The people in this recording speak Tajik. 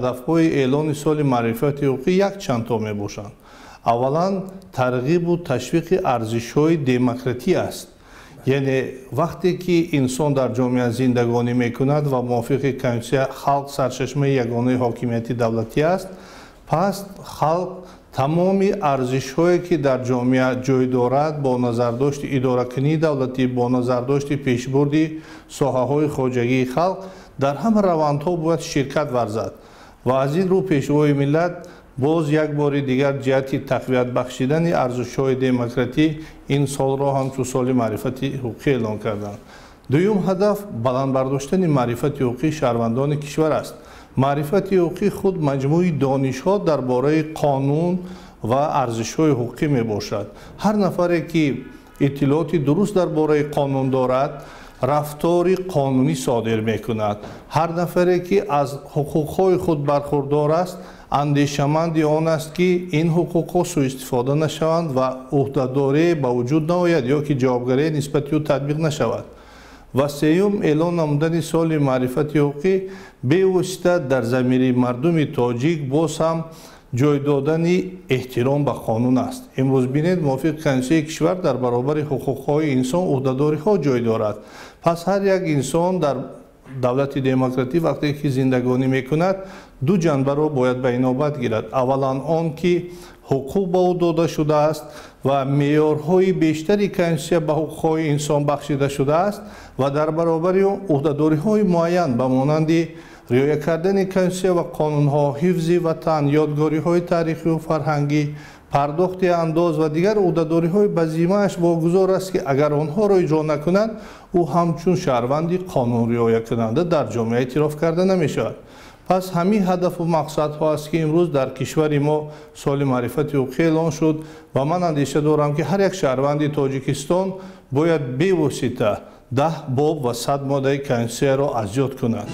Ҳадафҳои эълони соли маърифати ҳуқуқӣ якчанд то мебошанд. Аввалан, тарғибу ташвиқи арзишҳои демократӣ аст. Яъне вақте ки инсон дар ҷомеа зиндагонӣ мекунад ва мувофиқи конститутсия халқ сарчашмаи ягонаи ҳокимияти давлатӣ аст, пас халқ тамоми арзишҳое ки дар ҷомеа ҷой дорад бо назардошти идоракунии давлатӣ, бо назардошти пешбурди соҳаҳои хоҷагии халқ дар ҳама равандҳо бояд ширкат варзад. Ва аз ин рӯ Пешвои миллат боз як бори дигар ҷиҳати тақвият бахшидани арзишҳои демократӣ ин солро ҳамчун соли маърифати ҳуқуқӣ эълон карданд. Дуюм ҳадаф баланд бардоштани маърифати ҳуқуқии шаҳрвандони кишвар аст. Маърифати ҳуқуқӣ худ маҷмӯи донишҳо дар бораи қонун ва арзишҳои ҳуқуқӣ мебошад. Ҳар нафаре ки иттилооти дуруст дар бораи қонун дорад, рафтори қонунӣ содир мекунад. Ҳар нафаре ки аз ҳуқуқҳои худ бархурдор аст, андешаманди он аст ки ин ҳуқуқҳо суистифода нашаванд ва ӯҳдадорӣ ба вуҷуд наояд ё ки ҷавобгарӣ нисбати ӯ татбиқ нашавад. Ва сеюм, эълон намудани соли маърифати ҳуқуқӣ бевосита дар замири мардуми тоҷик боз ҳам ҷой додани эҳтиром ба қонун аст. Имрӯз бинед, мувофиқи конститутсияи кишвар дар баробари ҳуқуқҳои инсон ӯҳдадориҳо ҷой дорад. Пас ҳар як инсон дар давлати демократӣ вақте ки зиндагонӣ мекунад, ду ҷанбаро бояд ба инобат гирад. Аввалан он ки ҳуқуқ ба ӯ дода шудааст ва меъёрҳои бештари конститутсия ба ҳуқуқҳои инсон бахшида шудааст ва дар баробари он ӯҳдадориҳои муайян ба монанди риоя кардани конститутсия ва қонунҳо, ҳифзи ватан, ёдгориҳои таърихию фарҳангӣ, пардохти андоз ва дигар ӯҳдадориҳои ба зиммааш вогузор аст ки агар онҳоро иҷро накунад, ӯ ҳамчун шаҳрванди қонунриоякунанда дар ҷомеа эътироф карда намешавад. Пас ҳамин ҳадафу мақсадҳо аст ки имрӯз дар кишвари мо соли маърифати ҳуқуқӣ эълон шуд ва ман андеша дорам ки ҳар як шаҳрванди Тоҷикистон бояд бевосита 10 боб ва 100 моддаи конститутсияро аз ёд кунад.